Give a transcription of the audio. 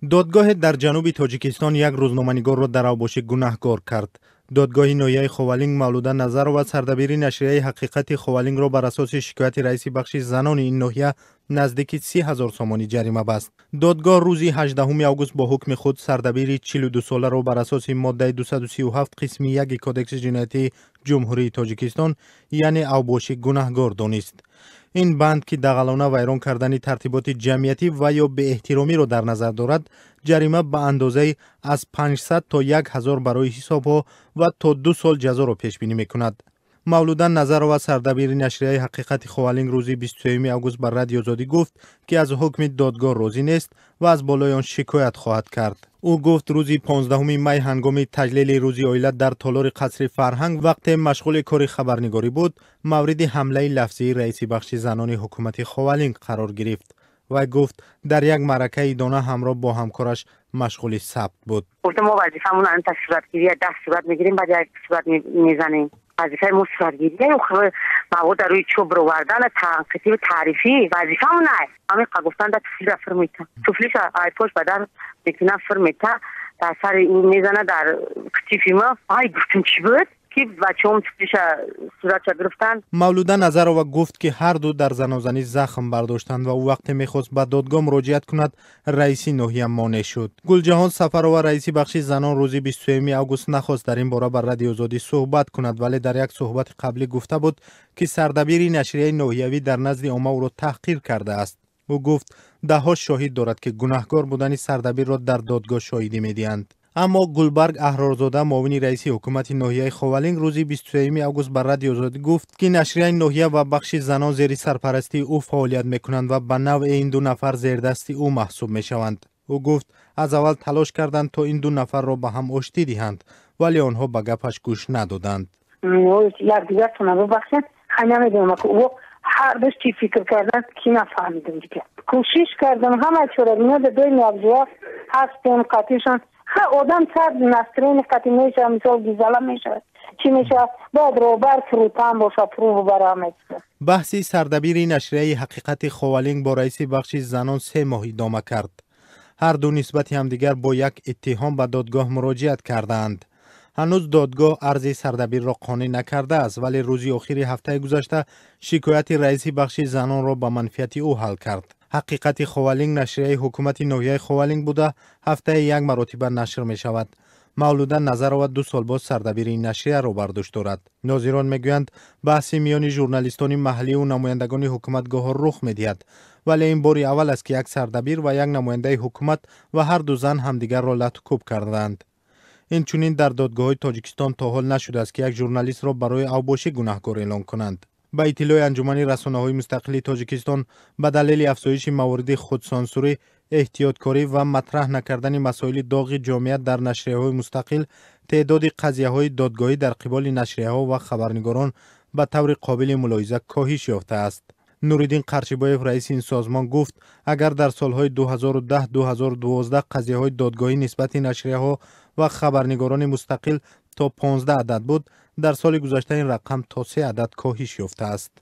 Додгоҳе дар ҷануби Тоҷикистон як рӯзноманигорро дар авбошӣ гунаҳкор кард. Додгоҳи ноҳияи Ховалинг Мавлуда Назарова, сардабири нашрияи «Ҳақиқати Ховалингро», бар асоси шикояти раиси бахши занони ин ноҳия наздики 30 000 сомонӣ ҷарима баст. Додгоҳ рӯзи 18 август бо ҳукми худ сардабири 42-соларо бар асоси моддаи 237 қисми 1 Кодекси ҷиноятии Ҷумҳурии Тоҷикистон, яъне авбошӣ, гунаҳгор донист. Ин банд, ки дағалона вайрон кардани тартиботи ҷамъиятӣ ва ё беэҳтиромиро дар назар дорад, ҷарима ба андозаи аз 500 то 1000 барои ҳисобҳо ва то 2 сол ҷазоро пешбинӣ мекунад. Мавлуда Назарова, сардабири нашрияи «Ҳақиқати Ховалинг», рӯзи 23 август ба Радиои Озодӣ гуфт, ки аз ҳукми додгоҳ розӣ нест ва аз болои он шикоят хоҳад кард. Ӯ гуфт, рӯзи 15 май ҳангоми таҷлили Рӯзи оила дар толори қасри фарҳанг, вақте машғули кори хабарнигорӣ буд, мавриди ҳамлаи лафзии раиси бахши занони ҳукумати Ховалинг қарор гирифт. Вай гуфт, дар як маъракаи идона ҳамроҳ бо ҳамкораш машғули сабт буд. Мо вазифамон анта суратгирия, 10 сурат мегирем, баъд як сурат мезанем. Вазифаи мо суратгирия, мавода рӯи чоп бировардан, танқидӣ, таърифӣ вазифамон ай. Ҳамиқа гуфтан да туфлира фир мета, туфлиша айпош ба дар мекуна, фир мета, дар сари ӯ мезана, дар китифи ма. Ай, гуфтум, чӣ буд, ки бачаҳом туфлиша суратша гирифтанд. Мавлуда Назарова гуфт, ки ҳарду дар занозанӣ захм бардоштанд ва ӯ вақте мехост ба додгоҳ муроҷиат кунад, раиси ноҳия монеъ шуд. Гулҷаҳон Сафарова, раиси бахши занон, рӯзи 23 август нахост дар ин бора ба Радиои Озодӣ суҳбат кунад, вале дар як суҳбати қаблӣ гуфта буд, ки сардабири нашрияи ноҳиявӣ дар назди омма ӯро таҳқир кардааст. Ӯ гуфт, даҳҳо шоҳид дорад, ки гунаҳкор будани сардабирро дар додгоҳ шоҳидӣ медиҳанд. Аммо Гулбарг Аҳрорзода, муовини раиси ҳукумати ноҳияи Ховалинг, рӯзи 23 август ба Радиои Озодӣ гуфт, ки нашрияи ноҳия ва бахши занон зери сарпарастии ӯ фаъолият мекунанд ва ба навъе ин ду нафар зердасти ӯ маҳсуб мешаванд. Ӯ гуфт, аз аввал талош карданд, то ин ду нафарро ба ҳам оштӣ диҳанд, вале онҳо ба гапаш гӯш надоданд. Якдигаратона бубахшед, хай, намедонам, ҳардуш чӣ фикр кардан, ки нафаҳмидам. Дига кӯшиш кардам, ҳама чорабинода доим якҷоя ҳастем қатишон. Ха, одам сар настроение қати мешавад, мисол, гизала мешавад, чӣ мешавад, бояд роҳбар фурӯтан боша, фурӯ бубара. Баҳси сардабири нашрияи «Ҳақиқати Ховалинг» бо раиси бахши занон 3 моҳ идома кард. Ҳар ду нисбати ҳамдигар бо як иттиҳом ба додгоҳ муроҷиат кардаанд. Ҳанӯз додгоҳ арзи сардабирро қонеъ накардааст, вале рӯзи охири ҳафтаи гузашта шикояти раиси бахши занонро ба манфиати ӯ ҳал кард. «Ҳақиқати Ховалинг» нашрияи ҳукумати ноҳияи Ховалинг буда, ҳафтаи як маротиба нашр мешавад. Мавлуда Назарова 2 сол боз сардабири ин нашрияро бар дӯш дорад. Нозирон мегӯянд, баҳси миёни журналистони маҳалливу намояндагони ҳукумат гоҳо рух медиҳад, вале ин бори аввал аст, ки як сардабир ва як намояндаи ҳукумат ва ҳарду зан ҳамдигарро латукӯб кардаанд. Инчунин дар додгоҳҳои Тоҷикистон то ҳол нашудааст, ки як журналистро барои авбошӣ гунаҳкор эълон кунанд. Ба иттилои Анҷумани расонаҳои мустақили Тоҷикистон, ба далели афзоиши мавориди худсансурӣ, эҳтиёткорӣ ва матраҳ накардани масоили доғи ҷомеа дар нашрияҳои мустақил, теъдоди қазияҳои додгоҳӣ дар қиболи нашрияҳо ва хабарнигорон ба таври қобили мулоҳиза коҳиш ёфтааст. Нуриддин Қаршибоев, раиси ин созмон, гуфт, агар дар солҳои 2010-2012 қазияҳои додгоҳӣ нисбати нашрияҳо ва хабарнигорони мустақил то 15 адад буд, дар соли гузашта ин рақам то се адад коҳиш ёфтааст.